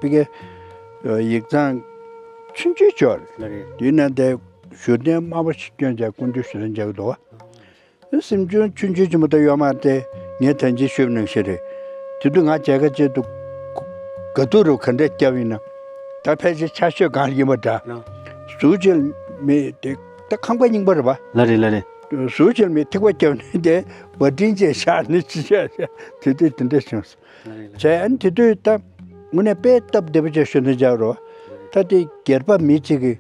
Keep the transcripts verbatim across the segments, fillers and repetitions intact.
པི་ཀའི་ཡིག་ཚང་ཆུང་ཆུང་ཅིག་ཡོད་རེད། ལགས་རེད། དེའི་ནང་དེ་བཞུགས་གདན་དམར་པོ་ཞིག་བསྐྱོན་བྱས་སྐུ་མདུན་བཞུགས་གདན་བྱས་ཀྱི་འདུག་བ། སེམས་ཆུང་ཆུང་ཆུང་ཆེན་པོ་ད་ཡོད་མ་རེད་དེ། ངས་ད་གིན་ཞུས་པ་ནང་བཞིན་རེད། དེ་དུས་ང་མཇལ་ཁ་བྱེད་དུས་ག་དུས་རུ་ག་འདྲས་བརྒྱབ་ཡིན་ན། ད་ཕལ་ཆེར་ཆར་ཞོད་སྒང་ལ་ཡིན་པ་འདྲ། ལགས། ཟུར་གཅིག་ལ་མི་དེ་ད་ཁང་པ་རྙིང་པ་རེད་པ། ལགས་རེད། ལགས་རེད། ཟུར་གཅིག་ལ་མི་ཐིགས་པ་བརྒྱབ་ནས་དེ་བ་ཏྲིན་ཅན་བཞག་ནས་ཅི་བྱས་བྱས་དེ་དུས་དེ་འདྲས་བྱུང་སོང་། ལགས་རེད། ལགས་རེད། བྱས་ཨ་ནི་དེ་དུས་ད་དངོས་གནས་དཔེ་སྟབས་བདེ་པོ་བྱས་ཞུ་ན་འཇགས་རོགས། ད་དེ་སྒེར་པ་མི་གཅིག་གི་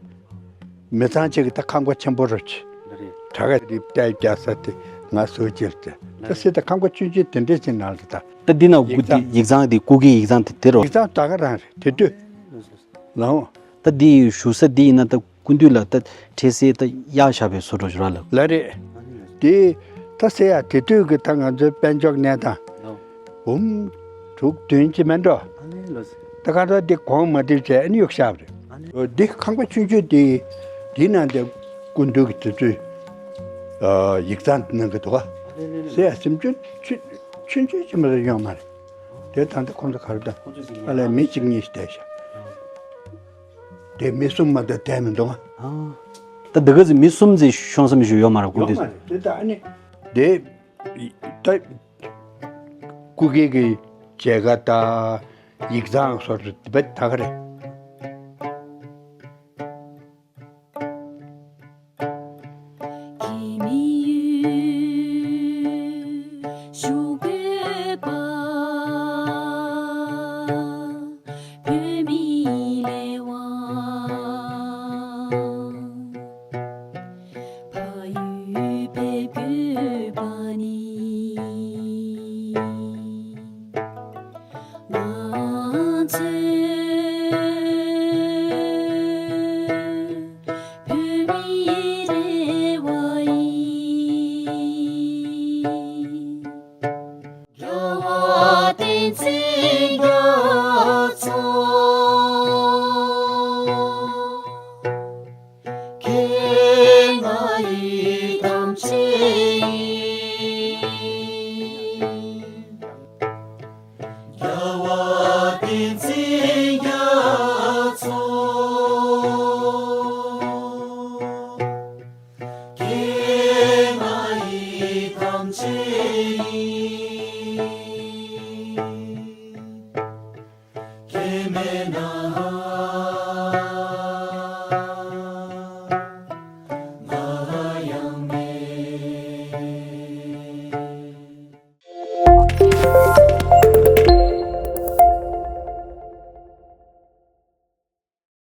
མི་ཚང་གཅིག་གི་ད་ཁང་པ་ཆེན་པོ་རུ་ཆེ། ལགས་རེད། གྲྭ་ཁ་རི་བལྟས་རྒྱག་ས་དེ་ང་ཟུར་གཅིག་ལ་བྱས། ད་སྲིད་ད་ཁང་པ་ཆུང་ཆུང་དེ་འདྲས་ཅིག་ནང་ལ་ད། ད་འདི་ན་སྐུ་ཡིག་ཚང་། ཡིག་ཚང་དེ་སྐུ་སྒེར་ཡིག་ཚང་དེ་དེ་རོ། ཡིག་ཚང་ད་ག་རང་རེད་དེ་དུས། ལའོ། ད་འདི་བཞུགས་ས་འདི་ཡིན་ན་ད་སྐུ་མདུན་ལ་ད་འཁྲིད་སའི་ད་གཡག་བཞག་པའི་བཟོ་འདྲ་ཞིག་རེད་ལགས། ལགས་རེད། དེ་ད་ཟེར་ཡ་དེ་དུས་ཀྱི་ད་ང་ཚོའི་དཔལ་འབྱོར་གནས་སྟངས་འབུམ་དྲུག་བདུན་ཅིག་མེད་འགྲོ། ད་ག་རང་འདི་གོང་མ་འདི་བྱས་ཨ་ནི་གཡུག་བཞག་པ་རེད། འདི་ཁང་པ་ཆུང་ཆུང་འདི་འདི་ནང་དེ་སྐུ་མདུན་གྱི་དུས་ཚོད་ཡིག་ཚང་གནང་གི་འདུག་ག་ཟེར་ཡ་སེམས་ཆུང་ཆུང་ཆུང་ཆུང་ཅིག་མ་གཏོགས་ཡོད་མ་རེད། དེ་ད་ལྟ་ཁོང་ཚོ་ག་རེ་དང་ཨ་ལས་མི་གཅིག་གཉིས་ཤིག་བསྡད་ཤག་དེ་མི་གསུམ་མ་གཏོགས་བསྡད་མི་འདུག་ཨ། ཨ། ད་འདི་ག་ཚོད་མི་གསུམ་ཙམ་ཤོང་ས་མི་ཞིག་ཡོད་མ་རེད་སྐུ་ཡོད་མ་དེ་ཚོ། རེད། དེ་ད་ཨ་ནི་དེ་ད་སྐུ་སྒེར་གྱི་མཇལ་ཁ་དང་ཡིག་ཚང་སོགས་དེ་བས་ད་ག་རེད།